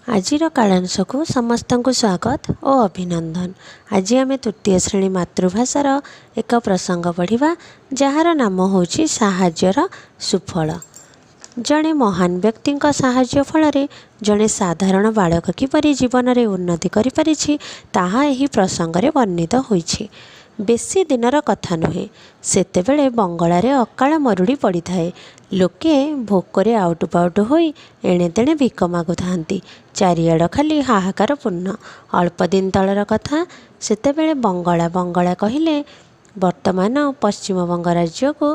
ଆଜିର କାଳାଂଶକୁ ସମସ୍ତଙ୍କୁ ସ୍ୱାଗତ ଓ ଅଭିନନ୍ଦନ। ଆଜି ଆମେ ତୃତୀୟ ଶ୍ରେଣୀ ମାତୃଭାଷାର ଏକ ପ୍ରସଙ୍ଗ ପଢ଼ିବା, ଯାହାର ନାମ ହେଉଛି ସାହାଯ୍ୟର ସୁଫଳ। ଜଣେ ମହାନ ବ୍ୟକ୍ତିଙ୍କ ସାହାଯ୍ୟ ଫଳରେ ଜଣେ ସାଧାରଣ ବାଳକ କିପରି ଜୀବନରେ ଉନ୍ନତି କରିପାରିଛି, ତାହା ଏହି ପ୍ରସଙ୍ଗରେ ବର୍ଣ୍ଣିତ ହୋଇଛି। ବେଶୀ ଦିନର କଥା ନୁହେଁ। ସେତେବେଳେ ବଙ୍ଗଳାରେ ଅକାଳ ମରୁଡ଼ି ପଡ଼ିଥାଏ। ଲୋକେ ଭୋକରେ ଆଉଟୁପାଉଟୁ ହୋଇ ଏଣେତେଣେ ଭିକ ମାଗୁଥାନ୍ତି। ଚାରିଆଡ଼ ଖାଲି ହାହାକାରପୂର୍ଣ୍ଣ। ଅଳ୍ପ ଦିନ ତଳର କଥା। ସେତେବେଳେ ବଙ୍ଗଳା, ବଙ୍ଗଳା କହିଲେ ବର୍ତ୍ତମାନ ପଶ୍ଚିମବଙ୍ଗ ରାଜ୍ୟକୁ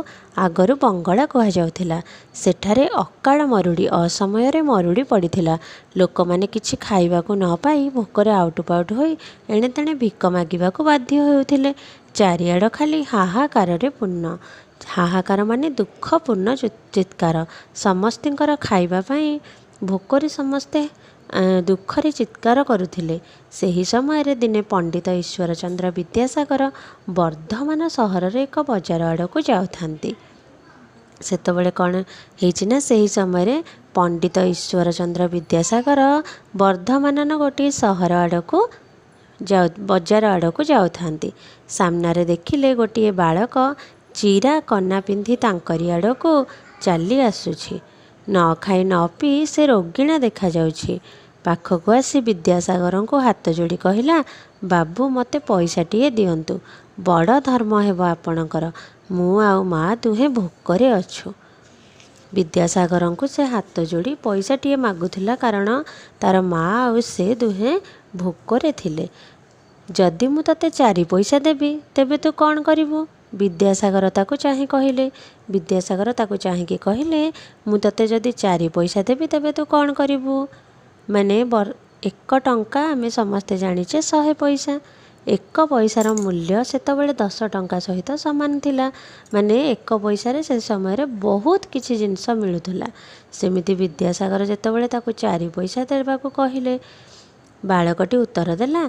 ଆଗରୁ ବଙ୍ଗଳା କୁହାଯାଉଥିଲା। ସେଠାରେ ଅକାଳ ମରୁଡ଼ି, ଅସମୟରେ ମରୁଡ଼ି ପଡ଼ିଥିଲା। ଲୋକମାନେ କିଛି ଖାଇବାକୁ ନ ପାଇ ଭୋକରେ ଆଉଟୁପାଉଟୁ ହୋଇ ଏଣେତେଣେ ଭିକ ମାଗିବାକୁ ବାଧ୍ୟ ହେଉଥିଲେ। ଚାରିଆଡ଼ ଖାଲି ହାହାକାରରେ ପୂର୍ଣ୍ଣ। ହାହାକାର ମାନେ ଦୁଃଖପୂର୍ଣ୍ଣ ଚିତ୍କାର। ସମସ୍ତିଙ୍କର ଖାଇବା ପାଇଁ ଭୋକରେ ସମସ୍ତେ ଦୁଃଖରେ ଚିତ୍କାର କରୁଥିଲେ। ସେହି ସମୟରେ ଦିନେ ପଣ୍ଡିତ ଈଶ୍ୱରଚନ୍ଦ୍ର ବିଦ୍ୟାସାଗର ବର୍ଦ୍ଧମାନ ସହରରେ ଏକ ବଜାର ଆଡ଼କୁ ଯାଉଥାନ୍ତି। ସେତେବେଳେ କ'ଣ ହେଇଛି ନା, ସେହି ସମୟରେ ପଣ୍ଡିତ ଈଶ୍ୱରଚନ୍ଦ୍ର ବିଦ୍ୟାସାଗର ବର୍ଦ୍ଧମାନର ଗୋଟିଏ ସହର ଆଡ଼କୁ ଯାଉ ବଜାର ଆଡ଼କୁ ଯାଉଥାନ୍ତି। ସାମ୍ନାରେ ଦେଖିଲେ ଗୋଟିଏ ବାଳକ ଚିରା କନା ପିନ୍ଧି ତାଙ୍କରି ଆଡ଼କୁ ଚାଲି ଆସୁଛି। ନ ଖାଇ ନ ପିଇ ସେ ରୋଗିଣା ଦେଖାଯାଉଛି। ପାଖକୁ ଆସି ବିଦ୍ୟାସାଗରଙ୍କୁ ହାତ ଯୋଡ଼ି କହିଲା, "ବାବୁ, ମୋତେ ପଇସାଟିଏ ଦିଅନ୍ତୁ। ବଡ଼ ଧର୍ମ ହେବ ଆପଣଙ୍କର। ମୁଁ ଆଉ ମା ଦୁହେଁ ଭୋକରେ ଅଛୁ।" ବିଦ୍ୟାସାଗରଙ୍କୁ ସେ ହାତ ଯୋଡ଼ି ପଇସାଟିଏ ମାଗୁଥିଲା, କାରଣ ତାର ମା ଆଉ ସେ ଦୁହେଁ ଭୋକରେ ଥିଲେ। "ଯଦି ମୁଁ ତୋତେ 4 ପଇସା ଦେବି, ତେବେ ତୁ କ'ଣ କରିବୁ?" ବିଦ୍ୟାସାଗର ତାକୁ ଚାହିଁ କହିଲେ। ବିଦ୍ୟାସାଗର ତାକୁ ଚାହିଁକି କହିଲେ, "ମୁଁ ତୋତେ ଯଦି 4 ପଇସା ଦେବି, ତେବେ ତୁ କ'ଣ କରିବୁ?" ମାନେ 1 ଟଙ୍କା ଆମେ ସମସ୍ତେ ଜାଣିଛେ 100 ପଇସା। 1 ପଇସାର ମୂଲ୍ୟ ସେତେବେଳେ 10 ଟଙ୍କା ସହିତ ସମାନ ଥିଲା। ମାନେ 1 ପଇସାରେ ସେ ସମୟରେ ବହୁତ କିଛି ଜିନିଷ ମିଳୁଥିଲା। ସେମିତି ବିଦ୍ୟାସାଗର ଯେତେବେଳେ ତାକୁ 4 ପଇସା ଦେବାକୁ କହିଲେ, ବାଳକଟି ଉତ୍ତର ଦେଲା,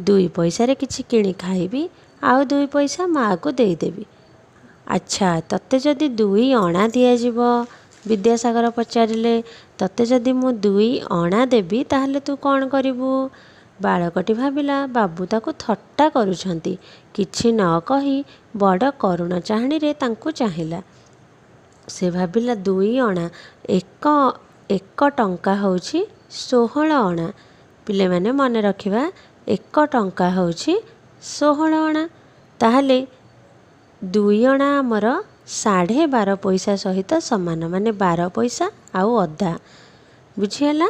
"2 ପଇସାରେ କିଛି କିଣି ଖାଇବି, ଆଉ 2 ପଇସା ମାଆକୁ ଦେଇଦେବି।" "ଆଚ୍ଛା, ତୋତେ ଯଦି 2 ଅଣା ଦିଆଯିବ?" ବିଦ୍ୟାସାଗର ପଚାରିଲେ। "ତୋତେ ଯଦି ମୁଁ 2 ଅଣା ଦେବି, ତାହେଲେ ତୁ କ'ଣ କରିବୁ?" ବାଳକଟି ଭାବିଲା, ବାବୁ ତାକୁ ଥଟ୍ଟା କରୁଛନ୍ତି। କିଛି ନ କହି ବଡ଼ କରୁଣ ଚାହାଣୀରେ ତାଙ୍କୁ ଚାହିଁଲା। ସେ ଭାବିଲା, 2 ଅଣା, 1 ଟଙ୍କା ହେଉଛି 16 ଅଣା। ପିଲାମାନେ, ମନେ ରଖିବା, 1 ଟଙ୍କା ହେଉଛି 16 ଅଣା। ତାହେଲେ 2 ଅଣା ଆମର 12.5 ପଇସା ସହିତ ସମାନ, ମାନେ 12 ପଇସା ଆଉ ଅଧା। ବୁଝିହେଲା?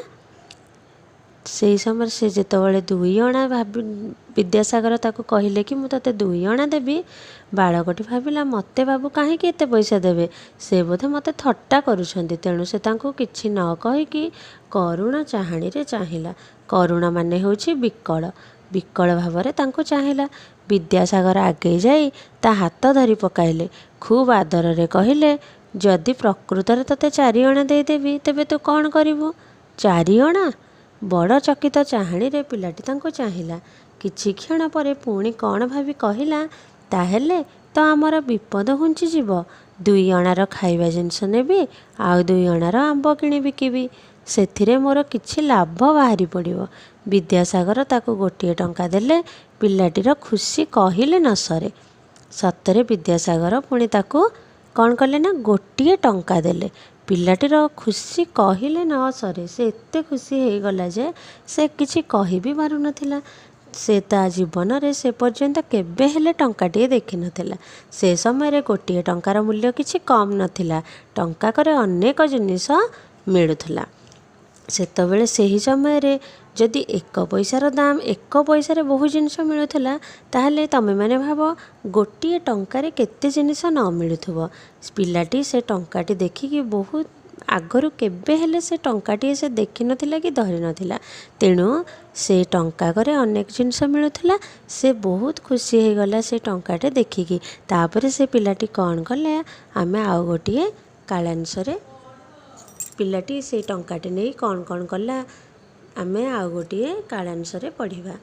ସେଇ ସମୟରେ ସେ ଯେତେବେଳେ 2 ଅଣା ଭାବି, ବିଦ୍ୟାସାଗର ତାକୁ କହିଲେ କି ମୁଁ ତୋତେ 2 ଅଣା ଦେବି, ବାଳକଟି ଭାବିଲା, ମୋତେ ବାବୁ କାହିଁକି ଏତେ ପଇସା ଦେବେ? ସେ ବୋଧେ ମୋତେ ଥଟ୍ଟା କରୁଛନ୍ତି। ତେଣୁ ସେ ତାଙ୍କୁ କିଛି ନ କହିକି କରୁଣ ଚାହାଣୀରେ ଚାହିଁଲା। କରୁଣ ମାନେ ହେଉଛି ବିକଳ। ବିକଳ ଭାବରେ ତାଙ୍କୁ ଚାହିଁଲା। ବିଦ୍ୟାସାଗର ଆଗେଇ ଯାଇ ତା ହାତ ଧରି ପକାଇଲେ। ଖୁବ୍ ଆଦରରେ କହିଲେ, "ଯଦି ପ୍ରକୃତରେ ତୋତେ 4 ଅଣା ଦେଇଦେବି, ତେବେ ତୁ କ'ଣ କରିବୁ?" "4 ଅଣା?" ବଡ଼ ଚକିତ ଚାହାଣୀରେ ପିଲାଟି ତାଙ୍କୁ ଚାହିଁଲା। କିଛି କ୍ଷଣ ପରେ ପୁଣି କ'ଣ ଭାବି କହିଲା, "ତାହେଲେ ତ ଆମର ବିପଦ ଘୁଞ୍ଚିଯିବ। 2 ଅଣାର ଖାଇବା ଜିନିଷ ନେବି, ଆଉ 2 ଅଣାର ଆମ୍ବ କିଣି ବିକିବି। ସେଥିରେ ମୋର କିଛି ଲାଭ ବାହାରି ପଡ଼ିବ।" ବିଦ୍ୟାସାଗର ତାକୁ 1 ଟଙ୍କା ଦେଲେ। ପିଲାଟିର ଖୁସି କହିଲେ ନ ସରେ। ସତରେ ବିଦ୍ୟାସାଗର ପୁଣି ତାକୁ କ'ଣ କଲେ ନା, 1 ଟଙ୍କା ଦେଲେ। ପିଲାଟିର ଖୁସି କହିଲେ ନ ସରେ। ସେ ଏତେ ଖୁସି ହେଇଗଲା ଯେ ସେ କିଛି କହି ବି ପାରୁନଥିଲା। ସେ ତା ଜୀବନରେ ସେ ପର୍ଯ୍ୟନ୍ତ କେବେ ହେଲେ ଟଙ୍କାଟିଏ ଦେଖିନଥିଲା। ସେ ସମୟରେ 1 ଟଙ୍କାର ମୂଲ୍ୟ କିଛି କମ୍ ନଥିଲା। ଟଙ୍କାକରେ ଅନେକ ଜିନିଷ ମିଳୁଥିଲା ସେତେବେଳେ। ସେହି ସମୟରେ ଯଦି 1 ପଇସାର ଦାମ, 1 ପଇସାରେ ବହୁ ଜିନିଷ ମିଳୁଥିଲା, ତାହେଲେ ତମେମାନେ ଭାବ, 1 ଟଙ୍କାରେ କେତେ ଜିନିଷ ନ ମିଳୁଥିବ। ପିଲାଟି ସେ ଟଙ୍କାଟି ଦେଖିକି ବହୁତ, ଆଗରୁ କେବେ ହେଲେ ସେ ଟଙ୍କାଟିଏ ସେ ଦେଖିନଥିଲା କି ଧରିନଥିଲା। ତେଣୁ ସେ ଟଙ୍କାକରେ ଅନେକ ଜିନିଷ ମିଳୁଥିଲା। ସେ ବହୁତ ଖୁସି ହେଇଗଲା ସେ ଟଙ୍କାଟେ ଦେଖିକି। ତାପରେ ସେ ପିଲାଟି କ'ଣ କଲା, ଆମେ ଆଉ ଗୋଟିଏ କାଳାଂଶରେ, ପିଲାଟି ସେଇ ଟଙ୍କାଟି ନେଇ କ'ଣ କ'ଣ କଲା, ଆମେ ଆଉ ଗୋଟିଏ କାଳାଂଶରେ ପଢ଼ିବା।